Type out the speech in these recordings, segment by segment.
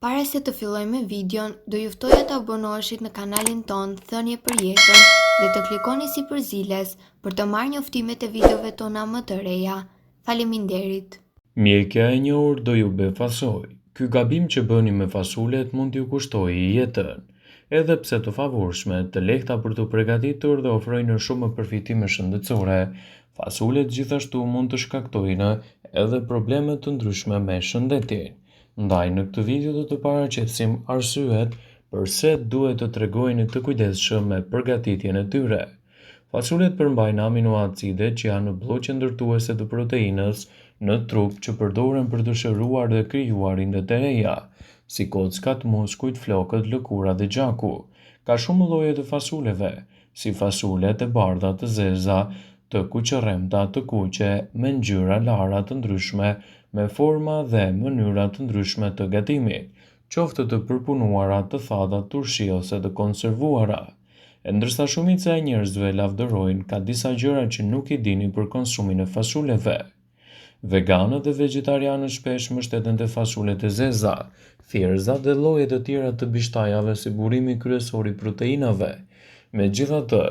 Para se të fillojmë me videon, do ju ftoja të abonoheshit në kanalin tonë Thënie për Jetën dhe të klikoni sipër ziles për të marrë njoftimet e videove tona më të reja. Faleminderit! Mjekja e njohur do ju befasojë. Ky gabim që bëni me fasulet mund t'ju kushtojë jetën. Edhe pse të favorshme, të lehta për t'u pregatitur dhe ofrojnë shumë përfitime shëndetësore, fasulet gjithashtu mund të shkaktojnë edhe probleme të ndryshme me shëndetin. Ndaj në këtë video do të paraqesim arsyet përse duhet të tregoheni të kujdesshëm me përgatitjen e tyre. Fasulet përmbajnë aminoacide që janë blloqe ndërtuese të proteinës në trup që përdoren për të shëruar dhe krijuar indet e reja, si kockat, muskujt, flokët, lëkura dhe gjaku. Ka shumë lloje të fasuleve, si fasulet e bardha, të zeza, të kuqërremta, të kuqe, me ngjyra lara të ndryshme, me forma dhe mënyra të ndryshme të gatimit, qoftë të përpunuara, të thata, turshi ose të konservuara. E ndërsa shumica e njerëzve lavdërojnë, ka disa gjëra që nuk i dini për konsumin e fasuleve. Veganët dhe vegjetarianët shpesh mbështeten te fasulet e zeza, thjerrëzat dhe lloje të tjera të bishtajave si burimi kryesor i proteinave. Megjithatë,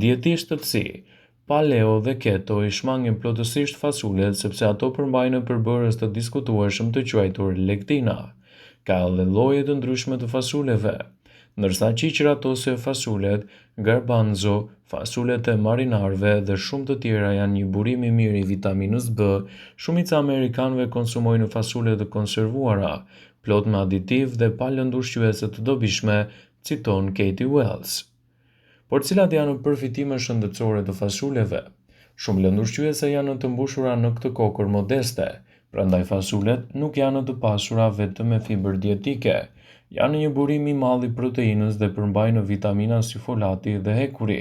dietistët si paleo dhe keto i shmangin plotësisht fasulet sepse ato përmbajnë përbërës të diskutueshëm të quajtur lektina. Ka edhe lloje të ndryshme të fasuleve. Ndërsa qiqrat ose fasulet garbanzo, fasulet e marinarëve dhe shumë të tjera janë një burim i mirë i vitaminës B, shumica e amerikanëve konsumojnë fasule të konservuara, plot me aditivë dhe pa lëndë ushqyese të dobishme, citon Katie Wells. Por cilat janë përfitimet shëndetësore të fasuleve? Shumë lëndë ushqyese janë të mbushura në këtë kokërr modeste, prandaj fasulet nuk janë të pasura vetëm me fibër dietike. Janë një burim i madh i proteinës dhe përmbajnë vitamina si folati dhe hekuri.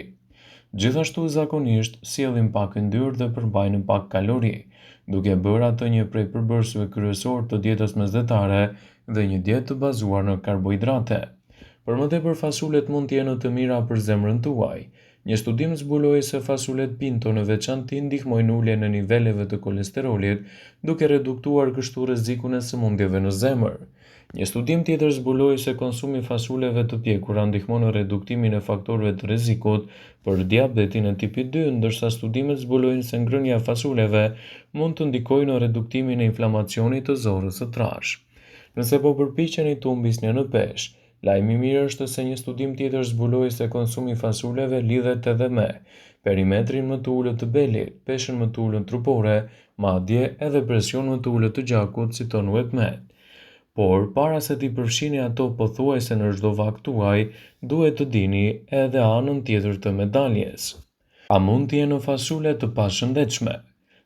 Gjithashtu zakonisht sjellin pak yndyrë dhe përmbajnë pak kalori, duke e bërë atë një prej përbërësve kryesorë të dietës mesdhetare dhe një dietë të bazuar në karbohidrate. Për më tepër fasulet mund të jenë të mira për zemrën tuaj. Një studim zbuloi se fasulet pinto në veçanti ndihmojnë në uljen e niveleve të kolesterolit, duke reduktuar kështu rrezikun e sëmundjeve në zemër. Një studim tjetër zbuloi se konsumi i fasuleve të pjekura ndihmon në reduktimin e faktorëve të rrezikut për diabetin e tipit 2, ndërsa studimet zbulojnë se ngrënia e fasuleve mund të ndikojë në reduktimin e inflamacionit të zorrës së trashë. Nëse po përpiqeni të humbisni në peshë, lajmi i mirë është se një studim tjetër zbuloi se konsumi i fasuleve lidhet edhe me perimetrin më të ulët të belit, peshën më të ulët trupore, madje edhe presion më të ulët të gjakut, citon WebMed. Por, para se t'i përfshini ato pothuajse në çdo vakt tuaj, duhet të dini edhe anën tjetër të medaljes. A mund të jenë fasulet të pashëndetshme?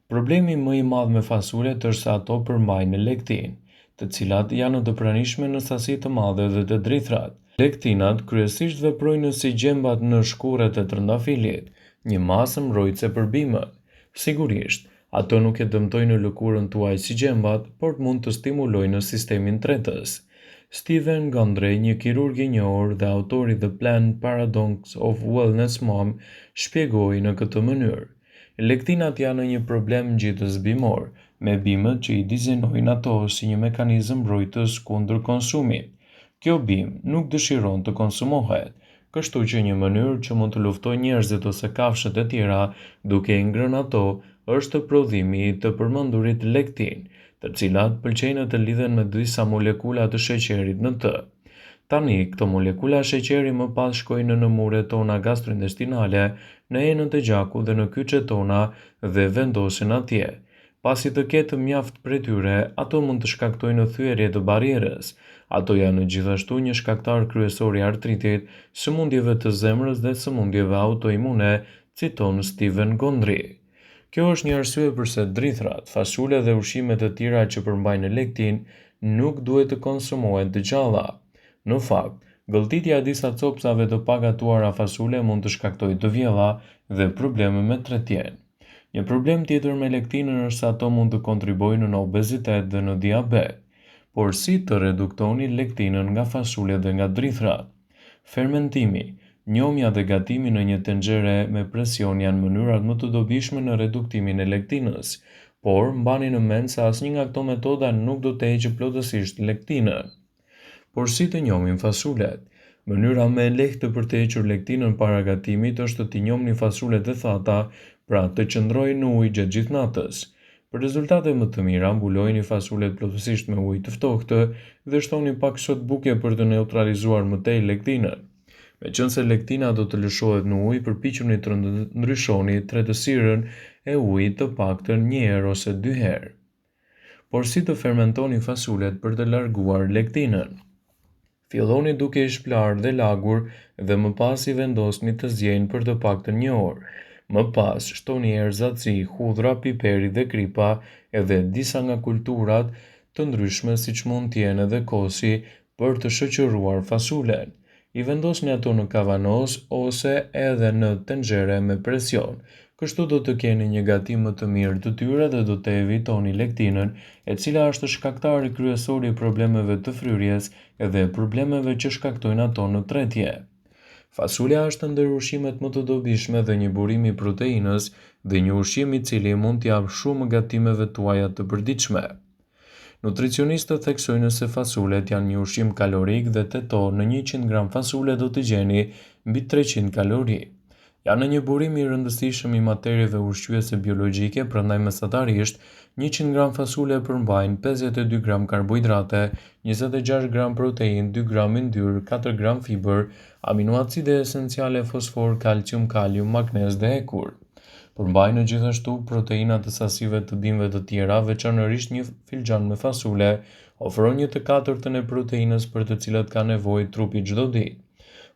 Problemi më i madh me fasulet është se ato përmbajnë lektinë, të cilat janë të pranishme në sasi të madhe dhe te drithërat. Lektinat kryesisht veprojnë si gjembat në shkurret e trëndafilit, një masë mbrojtëse për bimët. Sigurisht, ato nuk e dëmtojnë lëkurën tuaj si gjembat, por mund të stimulojnë sistemin tretës. Steven Gundry, një kirurg i njohur dhe autor i The Plant Paradox of Wellness Mom, shpjegoi në këtë mënyrë, Lektinat janë një problem ngjitës bimor, me bimët që i dizenjojnë ato si një mekanizëm mbrojtës kundër konsumit. Kjo bimë nuk dëshiron të konsumohet, kështu që një mënyrë që mund të luftojë njerëzit ose kafshët e tjera duke i ngrënë ato është prodhimi i të përmendurit lektinë, të cilat pëlqejnë të lidhen me disa molekula të sheqerit në të. Tani, këto molekula sheqeri më pas shkojnë në muret tona gastrointestinale, në enët e gjakut dhe në kyçet tona dhe vendosen atje. Pasi të ketë mjaft prej tyre, ato mund të shkaktojnë thyerje të barrierës. Ato janë gjithashtu një shkaktar kryesor i artritit, sëmundjeve të zemrës dhe sëmundjeve autoimune, citon Steven Gundry. Kjo është një arsye përse drithërat, fasulet dhe ushqime të tjera që përmbajnë lektinë nuk duhet të konsumohen të gjalla. Në fakt, gëlltitja e disa copëzave të pagatuara fasule mund të shkaktojë të vjella dhe probleme me tretjen. Një problem tjetër me lektinën është se ato mund të kontribuojnë në obezitet dhe në diabet. Por si të reduktoni lektinën nga fasulet dhe nga drithërat? Fermentimi, njomja dhe gatimi në një tenxhere me presion janë mënyrat më të dobishme në reduktimin e lektinës. Por, mbani në mend se asnjë nga këto metoda nuk do të heqë plotësisht lektinën. Por si të njomim fasulet? Mënyra më e lehtë për të hequr lektinën para gatimit është t'i njomni fasulet e thata, pra të qëndrojnë në ujë gjatë gjithë natës. Për rezultate më të mira, mbulojini fasulet plotësisht me ujë të ftohtë dhe shtoni pak sodë buke për të neutralizuar më tej lektinën. Meqenëse lektina do të lëshohet në ujë, përpiquni të ndryshoni tretësirën e ujit të paktën një herë ose dy herë. Por si të fermentoni fasulet për të larguar lektinën? Filloni duke i shplarë dhe lagur dhe më pas i vendosni të ziejnë për të paktën një orë. Më pas, shtoni erëzat si hudhra, piperi dhe kripa edhe disa nga kulturat të ndryshme siç mund të jenë edhe kosi për të shoqëruar fasulen. I vendosni ato në kavanoz ose edhe në tenxhere me presion. Kështu do të keni një gatim më të mirë të tyre dhe do të evitoni lektinën, e cila është shkaktari kryesor i problemeve të fryrjes dhe problemeve që shkaktojnë ato në tretje. Fasulja është ndër ushqimet më të dobishme dhe një burim i proteinës dhe një ushqim i cili mund t'i japë shumë gatimeve tuaja të përditshme. Nutricionistët theksojnë se fasulet janë një ushqim kalorik dhe te to në 100 gram fasule do të gjeni mbi 300 kalori. Janë një burim i rëndësishëm i materieve ushqyese biologjike, prandaj mesatarisht 100 gram fasule përmbajnë 52 gram karbohidrate, 26 gram protein, 2 gram yndyrë, 4 gram fibër, aminoacide esenciale fosfor, kalcium, kalium, magnez dhe hekur. Përmbajnë gjithashtu proteina të sasive të bimëve të tjera, veçanërisht një filxhan me fasule ofron një të katërtën e proteinës për të cilat ka nevojë trupi çdo ditë.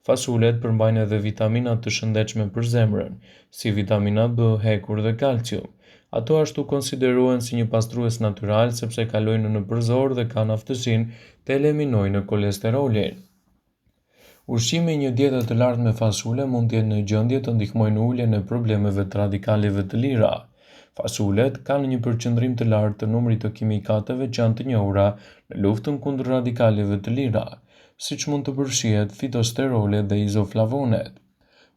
Fasulet përmbajnë edhe vitamina të shëndetshme për zemrën, si vitamina B, hekur dhe kalcium. Ato ashtu konsiderohen si një pastrues natyral sepse kalojnë nëpër zorrë dhe kanë aftësinë të eliminojnë kolesterolin. Ushqimi i një diete të lartë me fasule mund të jetë në gjendje të ndihmojë në uljen e problemeve të radikaleve të lira. Fasulet kanë një përqendrim të lartë të numrit të kimikateve që janë të njohura në luftën kundër radikaleve të lira, siç mund të përfshihet fitosterolet dhe izoflavonet.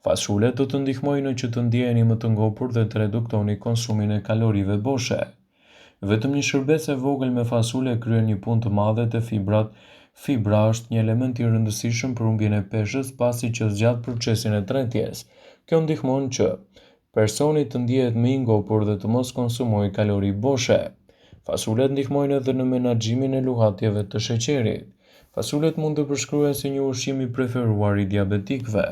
Fasulet do të ndihmojnë që të ndjeheni më të ngopur dhe të reduktoni konsumin e kalorive boshe. Vetëm një shërbesë e vogël me fasule kryen një punë të madhe te fibrat. Fibra është një element i rëndësishëm për humbjen e peshës pasi që zgjat procesin e tretjes. Kjo ndihmon që personi të ndihet më i ngopur dhe të mos konsumojë kalori boshe. Fasulet ndihmojnë edhe në menaxhimin e luhatjeve të sheqerit. Fasulet mund të përshkruhen si një ushqim i preferuar i diabetikëve.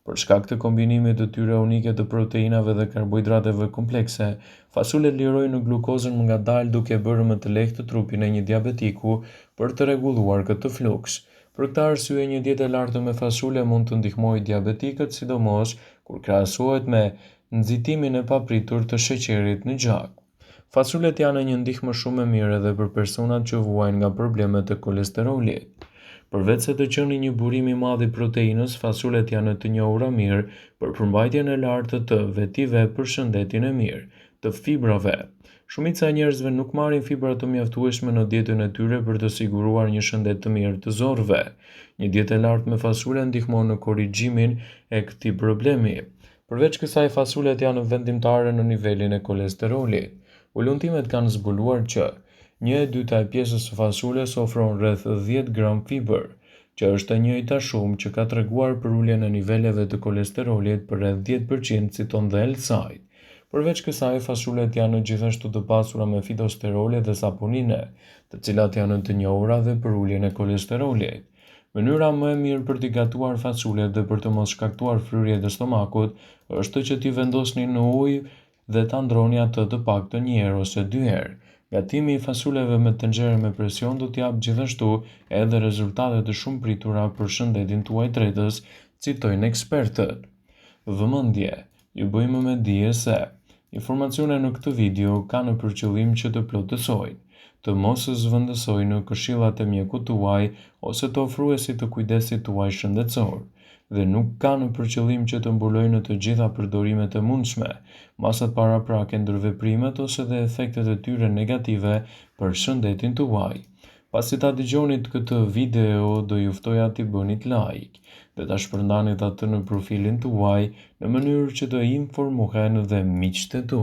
Për shkak të kombinimit të tyre unike të proteinave dhe karbohidrateve komplekse, fasulet lirojnë glukozën më ngadalë duke bërë më të lehtë trupin e një diabetiku për të rregulluar këtë fluks. Për këtë arsye, një dietë e lartë me fasule mund të ndihmojë diabetikët, sidomos kur krahasohet me nxitimin e papritur të sheqerit në gjak. Fasulet janë një ndihmë shumë e mirë edhe për personat që vuajnë nga problemet e kolesterolit. Përveç se të qeni një burim i madh i proteinës, fasulet janë të njohura mirë për përmbajtjen e lartë të vetive për shëndetin e mirë të fibrave. Shumica e njerëzve nuk marrin fibra të mjaftueshme në dietën e tyre për të siguruar një shëndet të mirë të zorrëve. Një dietë e lartë me fasule ndihmon në korrigjimin e këtij problemi. Përveç kësaj, fasulet janë vendimtare në nivelin e kolesterolit. Hulumtimet kanë zbuluar që një e dyta e pjesës së fasules ofron rreth 10 gram fibër, që është e njëjta shumë që ka treguar për uljen e niveleve të kolesterolit për rreth 10%, citon The Health Site. Përveç kësaj, fasulet janë gjithashtu të pasura me fitosterole dhe saponine, të cilat janë të njohura dhe për uljen e kolesterolit. Mënyra më e mirë për t'i gatuar fasulet dhe për të mos shkaktuar fryrje të stomakut është që t'i vendosni në ujë dhe ta ndroni atë të paktën një herë ose dy herë. Gatimi i fasuleve me tenxhere me presion do të japë gjithashtu edhe rezultate të shumëpritura për shëndetin tuaj tretës, citojnë ekspertët. Vëmendje! Ju bëjmë me dije se, informacionet në këtë video kanë për qëllim që të plotësojnë, të mos zëvendësojnë këshillat e mjekut tuaj ose të ofruesit të kujdesit tuaj shëndetësor, dhe nuk kanë për qëllim që të mbulojnë të gjitha përdorimet e mundshme, masat paraprake ndërveprimet ose dhe efektet e tyre negative për shëndetin tuaj. Pasi ta dëgjonit këtë video, do ju ftoja t'i bënit like dhe ta shpërndanit atë në profilin tuaj në mënyrë që të informohen dhe miqtë tu.